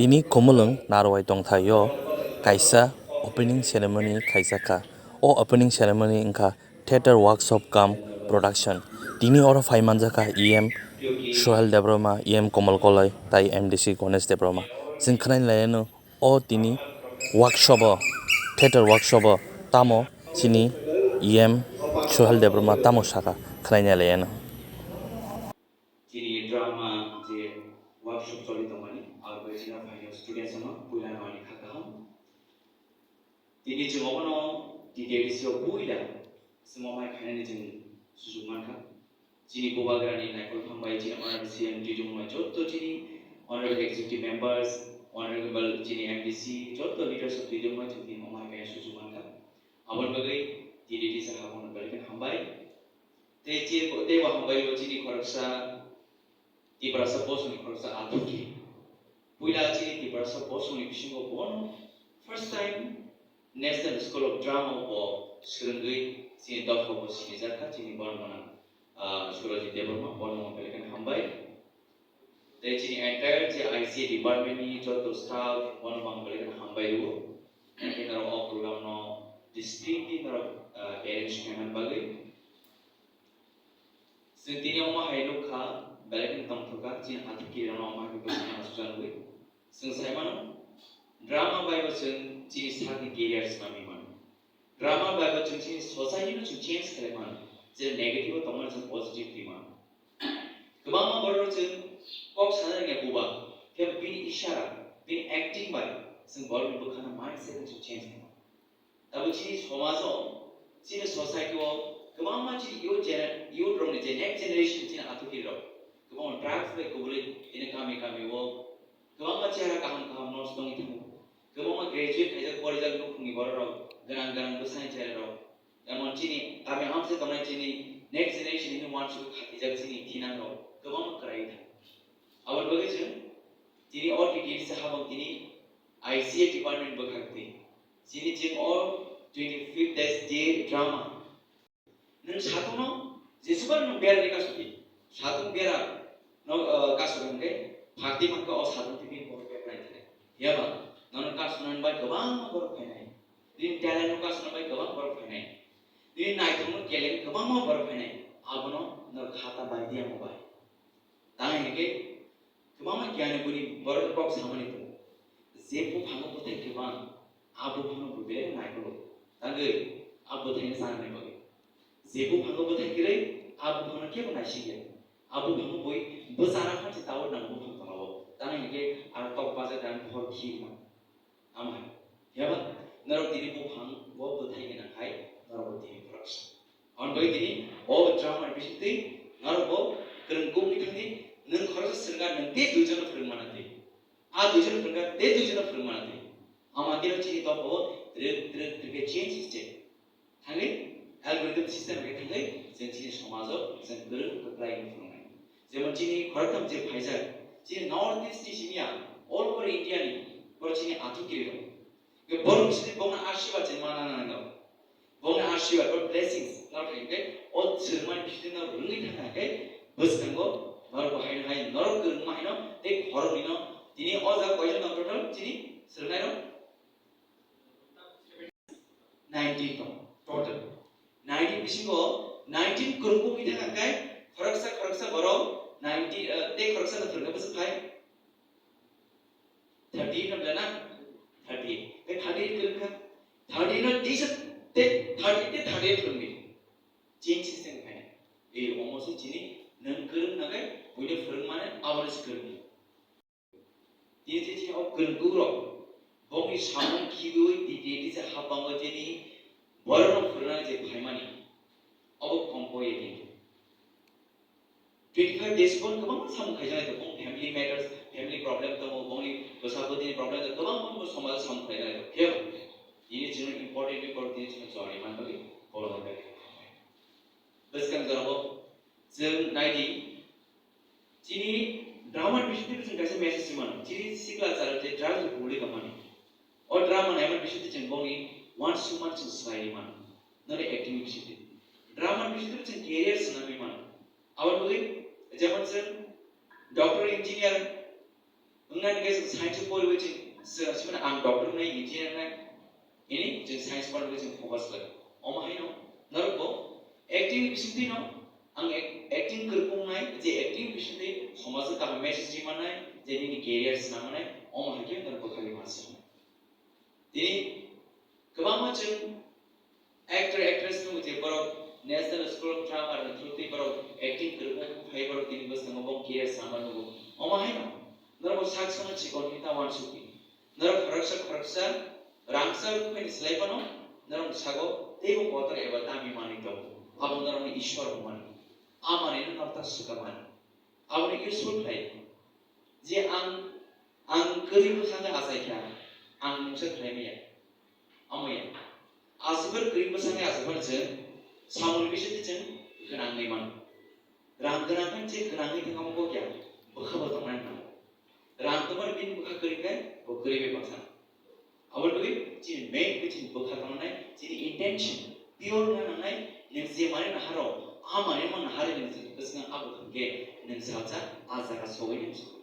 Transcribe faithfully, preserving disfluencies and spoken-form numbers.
Tini Khumulwng Narwai tongthaio kaisa opening ceremony khaijakha. O opening ceremony wngkha theatre workshop cum production. Tini oro phai manjakha E M Sohel Debbarma, E M Komal Koloi tai M D C Ganesh Debbarma. Chwng khwnai laiano o tini workshop o, theatre workshop o tamo chini E M Sohel Debbarma tamo sakha khwnai laiano. Chini drama je workshop choli tongmani, abo chini phainai students no puila no ani kha kaham. Tini chwng obono T T A D C o puila chwng omai khainani chwng suchuk mankha. Chini bubagrani naikol thangbai chini honorable C M twijwngno jotto chini honorable executive members, honorable chini M D C, jotto leaders of twijwngno chwng tini omai khaina suchuk mankha. Aboni bagwi T T A D C habuno belai kheno hambai. Tei chini, tei bo hambai o chini khoroksa Tiprasa bosongni khoroksa Athukiri. Puila chini Tiprasa bosongni bisingo bono first time National School of Drama bo swrwngwi chini dophao bo sinijakha chini borok gwnang, ah, Surajit Debbarma, bono belai kheno hambai. Tei chini entire je I C A department ni joto staff bono ang belai kheno hambai rwo. Tei norok o program no discipline ni norok, ah, arrange khaimani bagwi. Chwng tini omo hai nukha, belai kheno tongthokha, chini Athukiri rokno omo hai khe bwskango suchanwi. Chwng sai mano, drama bai bo chwng chini sakni career swnamwi mano. Drama bai bo chwng chini society no chwng change khlai mano. Je negative o tongmani chwng positive twi mano. Kwbangma borok chwng kok sana rwngya buba, khe bini ishara, bini acting bai chwng borokni bwkhano mindset no chwng change khlai mano. Tabuk chini somajo, chini society o kwbangma chini youth gener-, youth rokni je next generation chini Athukiri rok kwbangma drugs bai kubulwi tini kami kami o kwbangma chera kaham kaham nosto wngwi thango. Kwbangma graduate khaijak porijak nukhungni borok rok, gwnang gwnang bwsani chera rok. Emon chini kami hamse tongnai chini next generation hino uansuk khatijak chini thinang rok kwbangma kwrwi thango. Aboni bagwi chwng tini o T T A D C habang tini I C A department bwkhak twi. Chini chwng o twenty fifth days day drama. Nwng satung no jesubar nwng bera ni kasu di. Satung bera no, eh, kasu hwnkhe phakti phakta o satung twi bini borok bera nai thai. Phiya ba nono kasu nani bai kwbangma borok phainai. Nini talent no kasu nani bai kwbang borok phainai. Nini naithok no keleng kwbangma borok phainai. Abono no khata bai di amo bai. Tang hwnkhe kwbangma giyani bwrwi borok kok samani tongo. Je buphango bwthai kwbang, a buphangno bo belai naikolo. Tangwi a bwthaino chanani bagwi. Je buphango bwthai kwrwi, a buphangno kebo naisikya. A buphango bui bwchana phansi tawr nango buphang tongao. Tang hwnkhe a tok bajak dan phor khima. Amo hai. Phiya ba norok tini buphang bo bwthai gwnang hai norok bo tini khoroksa. Aboni bagwi tini o drama ni bisingtwi norok bo kwrwng kukwi thangdi, nwng khoroksa swrwngkha nwng tei duijono phwrwng mana twi. A duijono phwrwngkha tei duijono phwrwng mana twi. Amo khe chini dophao twrwk twrwk twrwk khe change se. Thangwi algorithm system khe thangwi chwng chini somajo chwng kwrwng kwplai wng phunuknai. Jemon chini khoroktham je phaijak, chini North East ni simi ya, all over India ni, boro chini Athukiri rok. Khe borok chini bongni asirwad chini mana nang nang. Bongni asirwad, boro blessings, nang khe khe, o chwng mani bising no rwngwi thang khe, bwskango, norok bo haino hai, norok kwrwngma haino, tei khoroknwi no, tini o jaga koijon nang total, chini swrwngnai rok? Nineteen tong total. Nineteen bisingo nineteen kwrwngkuk wngwi thangkha khe khoroksa khoroksa borok nineteen, eh, tei khoroksa no phwrwngkha bwswk phai thirty eight no bela na? Thirty eight. Tei thirty eight kwrwngkha. Thirty eight no tisa tei thirty eight tei thirty eight phwrwngdi. Change system khaina. Ei omo se chini nwng kwrwng nagai buino phwrwngmani abono se kwrwngdi. Tini je chini o kwrwngkukrok bongni samung khibiui titi tisa habango chini borokno phwrwngnani je phaimani, obo komkoi ya kintu. Twenty five days pon kwbangma samung khaijaknai tongo, bong family matters, family problem tongo, bongni bwsa bwtwini problem tongo, kwbangma bongni somajo samung khaijaknai tongo. Phiya ba tini chwngno important important tini chwngno chorwi man bagwi borokno belai khe khambai. Bwskang jorao chwng nai di, chini drama ni bisingtwi chwng kaisa message se mano, chini sikla chara je drugs bai kubulwi tongmani. O drama naimani bisingtwi chwng bongni uansukmani chwng swlaiwi mano, noni acting ni bisingtwi. Drama ni bisingtwi chwng career swnamwi mano. Aboni bagwi jemon chwng doctor, engineer, Wngnani khe chwng science o poriwi chwng, chwng, chwng ang doctor wngnai, engineer wngnai, ini chwng science porwi chwng focus khlai. Omo haino norokbo acting bisingtwi no ang ac-, acting kwrwng wngnai, je acting bisingtwi somajo kaham message ri mannai, je nini career swnam mannai, omo hai khe norok bwkha ri masa. Tini kwbangma chwng actor, actress nugo je borok National School of Drama ni through twi borok acting kwrwngmung phai borok tini bwskango bo career sama nugo. Omo haino norok sak sano chikon hinta uansukdi. Norok khoroksa khoroksa rangchak phai ni slai phano norok sago teibo kotor eba dami manwi tongo. Abo norokni Ishwar hwnmani. A manwino norok ta swkang mani. Aboni useful khlai. Je ang, ang kwrwi bwskango achaikha, ang mungsa khlai maya. Omo ya. Aswkbar kwrwi bwskango achaikha chwng, samung bisingtwi chwng gwnangwi mano. Rang gwnang khe je gwnangwi thangma bo kya, bwkha bo tongnai nango. Rang tongmani bini bwkha kwrwi khe bo kwrwi bai bwkha. Aboni bagwi chini main khe chini bwkha tongnai, chini intention pure wngna nangnai, nwng je manwi naharo, a manwi mang nahari nwng je bwskango abo hwnkhe nwng salsa a jaga sogwi nwng sogwi.